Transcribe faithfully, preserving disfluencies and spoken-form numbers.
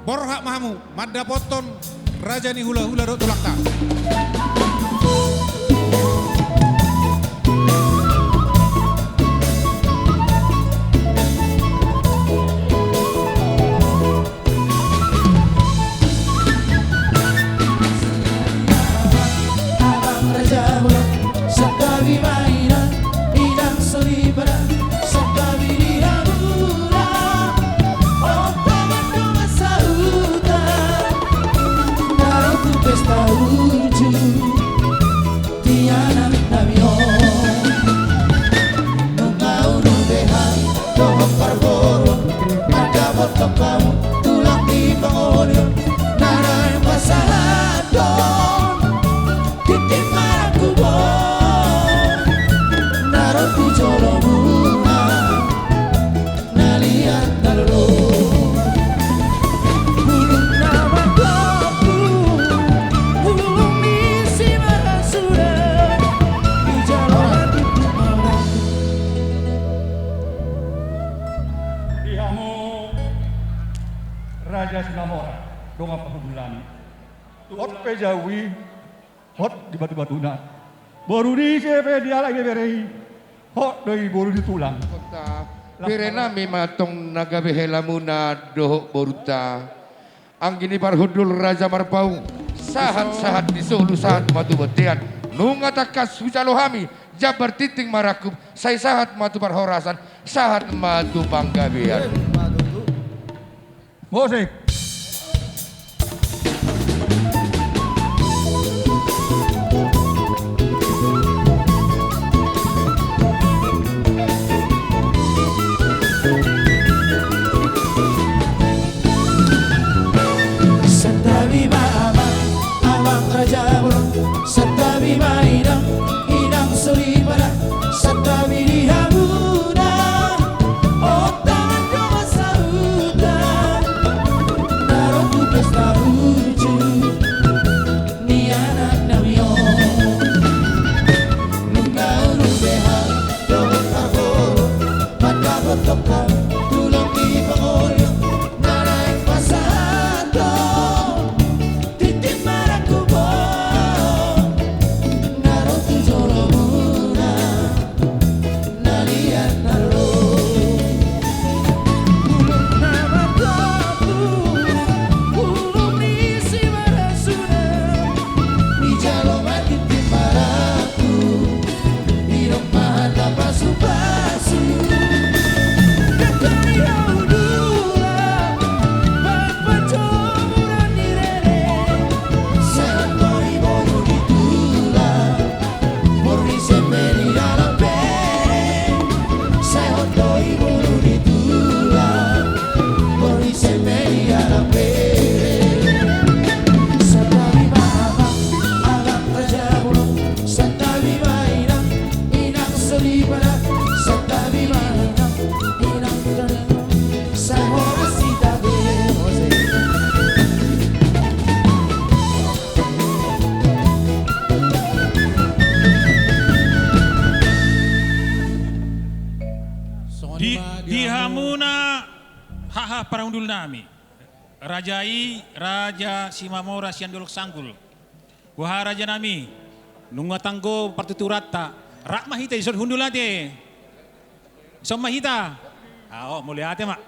Borhat ma hamu mandapothon raja ni hulahula dohot tulangta. Abang raja bolon, santabi ma inang, inang soripada, santabi di hamuna. Onta mandongan sahuta, na ro tu pesta uju, di anaknami on. Nunga ulu be hami dohot parboruon, mandapothon hamu tulang ni pangoli on, na naeng pasahathon tintin marangkup on, na ro tu jolomuna, na liat na lolo. Bulung na margopu, bulung ni simarasuda, dijalo ma tintin marangkup. Di hamu Raja Simamora, dongan pahundulnami. Hot pe jabu i, hot di batubatuna. Boru ni ise pe dialap ibebere i, hot do i boru ni tulang. Onta, berenami ma antong na gabe helamuna dohot borunta. Anggi ni parhundul Raja Marpaung, sahat-sahat ni solu, sahat ma tu bontean. Nunga tangkas hujalo hami jambar tintin marangkup, sai sahat ma tu parhorasan, sahat ma tu panggabean. Musik. Santabi ma amang, amang raja bolon, santabi ma inang, inang soripada, santabi di hamuna. Onta mandongan sahuta, na ro tu pesta uju, ni anaknami on. Nunga ulu be hami dohot parboruon, mandapothon hamu tulang ni pangoli on, na naeng pasahathon tintin marangkup on, na ro tu jolomuna, na liat na lolo. Bulung na margopu, bulung ni simarasuda, dijalo ma tintin marangkup, didok ma hata pasu-pasu. Dangka ni hau dulang, bahen panjomuran ni rere, sai hot do i boru ni tulang. Boru ni ise pe dialap ibebere, sai hot do i boru ni tulang. Boru ni ise pe dialap ibebere. Santabi ma amang, amang raja bolon, santabi ma inang, inang soripada, santabi ma inang, inang soripada. Sai horas hita be. Di, di hamuna haha parhundulnami. Raja i, Raja Simamora sian Dolok Sanggul. Boha rajanami, nunga tanggo partuturanta, rap ma hita dison hundul ate. Dison ma hita. Aho, mauliate ma.